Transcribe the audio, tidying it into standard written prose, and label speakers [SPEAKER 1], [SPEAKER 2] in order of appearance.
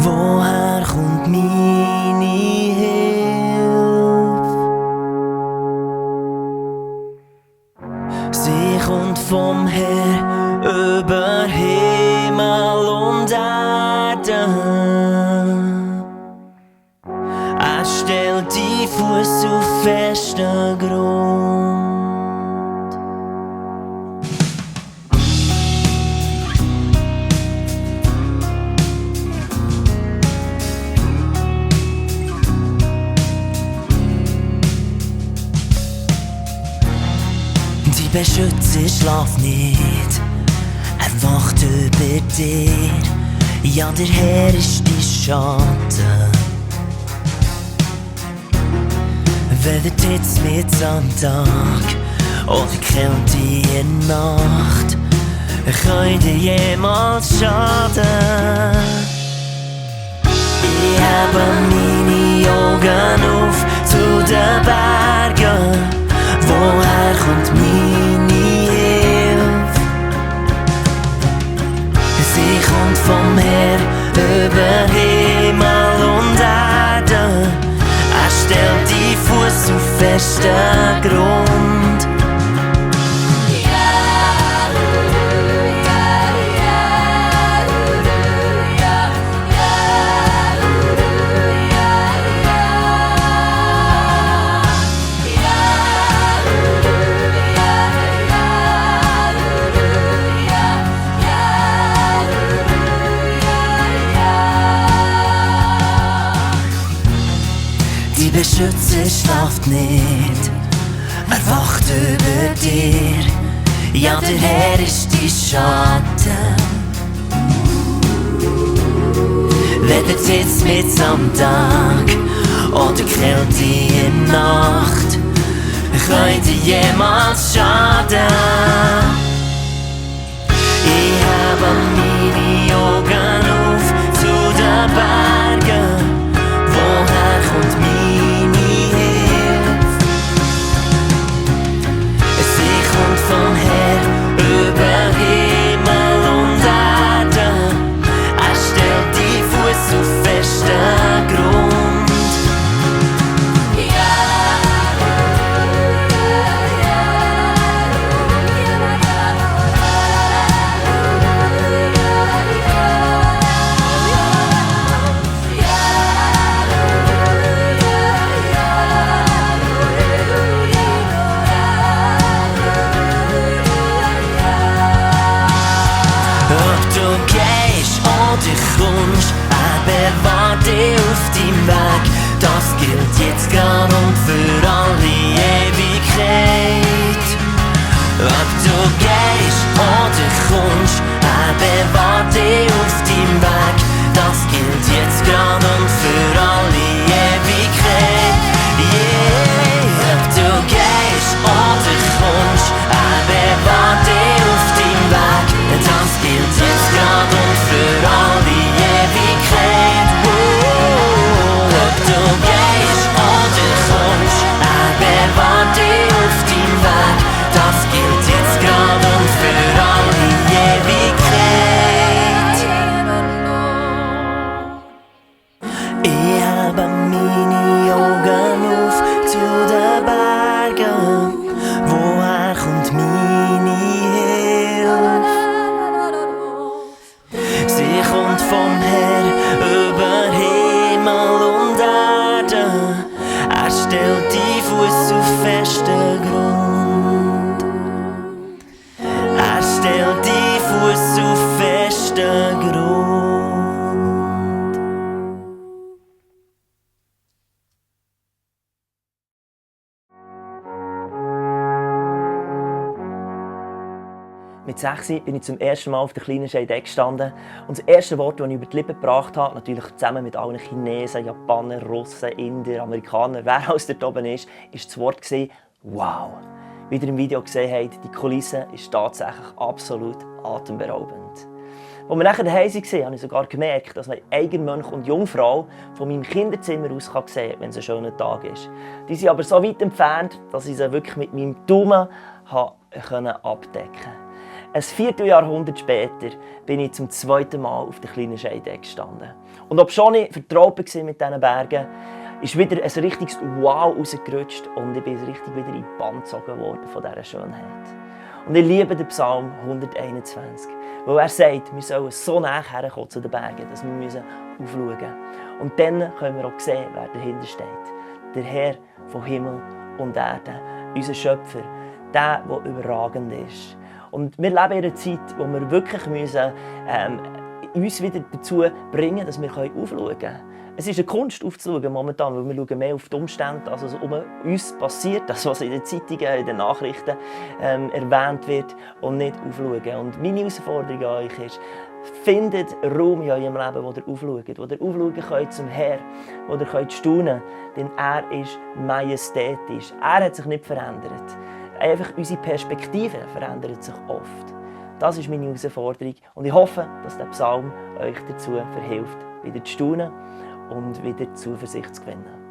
[SPEAKER 1] Woher kommt meine Hilfe? Sie kommt vom Herr über Himmel und Erde. Er stellt die Fuß auf festen Grund. Die Beschützer schlaft nicht, er wacht über dir. Ja, der Herr ist dein Schatten. Weder Hitze mit am Tag oder Kälte in der Nacht kann dir jemals schaden. Ich habe meine Augen auf zu den Bergen. Woher kommt meine Hilfe? Sie kommt vom Herr über Himmel und Erde. Er stellt die Fuß auf festen Grund. Die Beschützer schlaft nicht, er wacht über dir. Ja, der Herr ist dein Schatten. Weder die Hitze mit am Tag oder Kälte in der Nacht kann dir jemals schaden. Ich habe meine Augen auf zu den Bergen. Woher kommt meine Hilfe? Sie kommt vom Herr über Himmel und Erde. Er stellt die Fuß auf festen Grund. Ob du gehst oder kommst, er bewahrt dich auf deinem Weg. Das gilt jetzt grad und für alle Ewigkeit. Ob du gehst oder kommst, er bewahrt dich auf deinem Weg. Das gilt jetzt grad und für alle Ewigkeit. Yeah. Ob du gehst oder kommst, er bewahrt dich auf deinem Weg. Das gilt jetzt grad und für alle Ewigkeit. Ob du gehst oder kommst, er bewahrt dich auf deinem Weg. Das gilt jetzt grad und für alle Ewigkeit. Ich habe meine Augen auf zu den Bergen. Woher kommt meine Hilfe? Sie kommt vom Herr über Himmel und Erde. Er stellt die Fuß auf festen Grund. Er stellt die Fuß auf festen Grund. Mit 6 bin ich zum ersten Mal auf der kleinen Scheidegg gestanden und das erste Wort, das ich über die Lippen gebracht habe, natürlich zusammen mit allen Chinesen, Japanern, Russen, Indern, Amerikanern, wer alles dort oben ist das Wort «Wow». Wie ihr im Video gesehen habt, die Kulisse ist tatsächlich absolut atemberaubend. Als wir nachher daheim waren, habe ich sogar gemerkt, dass man Eigenmönch und Jungfrau von meinem Kinderzimmer aus sehen kann, wenn es ein schöner Tag ist. Die sind aber so weit entfernt, dass ich sie wirklich mit meinem Daumen abdecken konnte.
[SPEAKER 2] Ein Vierteljahrhundert später bin ich zum zweiten Mal auf der kleinen Scheidegg gestanden. Und obschon ich vertraut war mit diesen Bergen, ist wieder ein richtiges Wow rausgerutscht und ich bin richtig wieder in die Bann gezogen worden von dieser Schönheit. Und ich liebe den Psalm 121, weil er sagt, wir sollen so nah herkommen zu den Bergen, dass wir aufschauen müssen. Und dann können wir auch sehen, wer dahinter steht. Der Herr von Himmel und Erde, unser Schöpfer, der überragend ist. Und wir leben in einer Zeit, wo wir wirklich müssen, uns wieder dazu bringen, dass wir aufschauen können. Es ist eine Kunst aufzuschauen momentan, weil wir schauen mehr auf die Umstände, als was um uns passiert, das was in den Zeitungen, in den Nachrichten erwähnt wird und nicht aufschauen. Und meine Herausforderung an euch ist, findet Raum in eurem Leben, wo ihr aufschaut, wo ihr aufschauen könnt zum Herrn, wo ihr könnt staunen, denn er ist majestätisch. Er hat sich nicht verändert. Einfach unsere Perspektive verändert sich oft. Das ist meine Herausforderung und ich hoffe, dass der Psalm euch dazu verhilft, wieder zu staunen und wieder Zuversicht zu gewinnen.